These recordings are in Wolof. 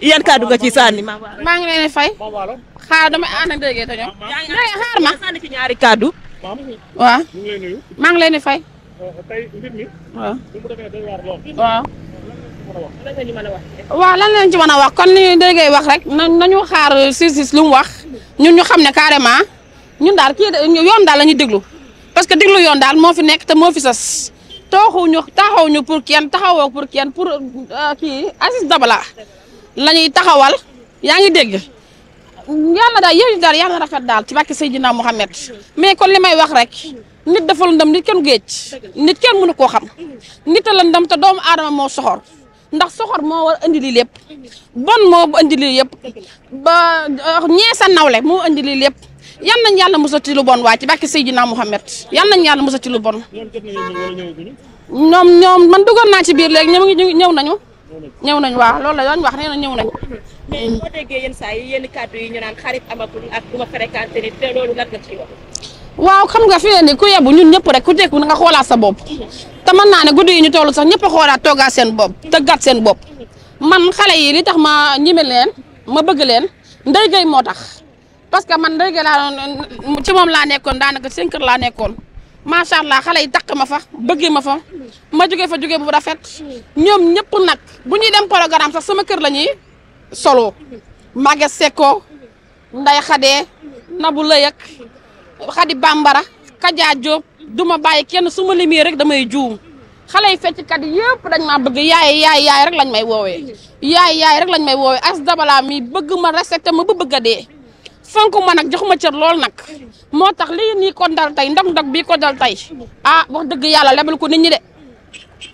yan kàddu nga ci sànni. maa ngi leen di fay. xaar damay ànd ak déggee te ñoom. xaar ma sànni ci ñaari kàddu. waaw maa ngi leen di fay. waaw. waaw. waaw lan leen ci mën a wax kon li déggee wax rek nañu xaar justice lu mu wax ñun ñu xam ne carrément ñun daal kii yoon daal la ñuy déglu parce que déglu yoon daal moo fi nekk te moo fi sas taxawuñu pour kenn taxawoo pour kenn pour kii Aziz Dabala la ñuy taxawal yaa ngi dégg yàlla daal yéen daal yàlla rafet daal ci bàkki Seydina Mouhamed mais kon li may wax rek nit dafa lëndëm nit kenn géej nit kenn mënu koo xam nit a lëndëm te doomu aadama moo soxor ndax soxor moo war indi lii lépp bon moo indi lii yëpp ba ñee sa nawle moo indi lii lépp yal nañ yàlla musa ci lu bon waa ci bàkki Seydina Mouhamed yal nañ yàlla musa ci lu bon ñoom man duggoon naa ci biir léegi ñëw nañu waaw loolu la yoon wax nee na ñëw nañu mais boo déggee yenn saa yi yenn kàddu yi ñu naan xarit amatul ak du ma fréquenté nit te loolu lan nga ciy wax. waaw xam nga fi ne ku yebu ñun ñëpp rek ku tekk na nga xoolaat sa bopp te mën naa ne guddi yi ñu toll sax ñëpp a xoolaat toogaat seen bopp tëggaat seen bopp man xale yi li tax ma ñime leen ma bëgg leen Ndeye Gueye moo tax parce que man Ndeye Gueye laa ci moom laa nekkoon daanaka seen kër laa nekkoon macha allah xale yi takk ma fa bëgg ma fa ma jóge bu rafet ñoom ñëpp nag bu ñuy dem programme sax sama kër la ñuy solo Maguette Secko Ndeye Khadé Nabou Leye ak Khady Bambara Kaja Diop duma bàyyi kenn su ma limee rek damay juum xale yi fecckat yëpp dañ maa bëgg yaay rek lañ may woowee yaay rek lañ may woowee Aziz Dabala mi bëgg ma respecté ma ba bëgg a dee fonk ma nag jox ma cër lool nag moo tax lii nii ko dal tey ndog bii ko dal tey wax dëgg yàlla lebal ko nit ñi de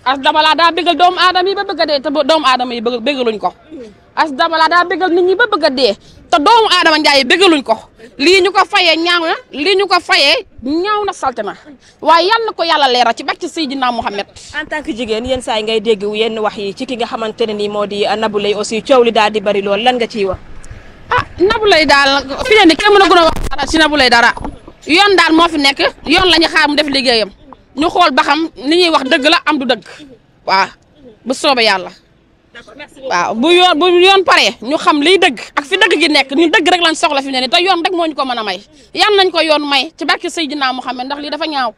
Aziz Dabala daa bëggal doomu aadama yi ba bëgg a dee te doomu aadama yi bëggaluñ ko Aziz Dabala daa bëggal nit ñi ba bëgg a dee te doomu aadama njaay yi bëggaluñ ko lii ñu ko fayee ñaaw na lii ñu ko fayee ñaaw na salte na waaye yal na ko yàlla leeral ci bàcc Seydina Mouhamed. en tant que jigéen yenn saa yi ngay dégg yenn wax yi ci ki nga xamante ne nii moo di Nabou Leye aussi coow li daal di bari lool lan nga ciy wax. Nabou Leye daal fi ne ni kenn mën a gën a wax dara ci Nabou Leye dara yoon daal moo fi nekk yoon la ñu xaar mu def liggéeyam ñu xool ba xam li ñuy wax dëgg la am du dëgg waaw bu soobee yàlla. waaw bu yoon paree ñu xam liy dëgg ak fi dëgg gi nekk ñu dëgg rek lañ soxla fi ne ni te yoon rek moo ñu ko mën a may yan nañ ko yoon may ci barke Seydina Mouhamed ndax lii dafa ñaaw.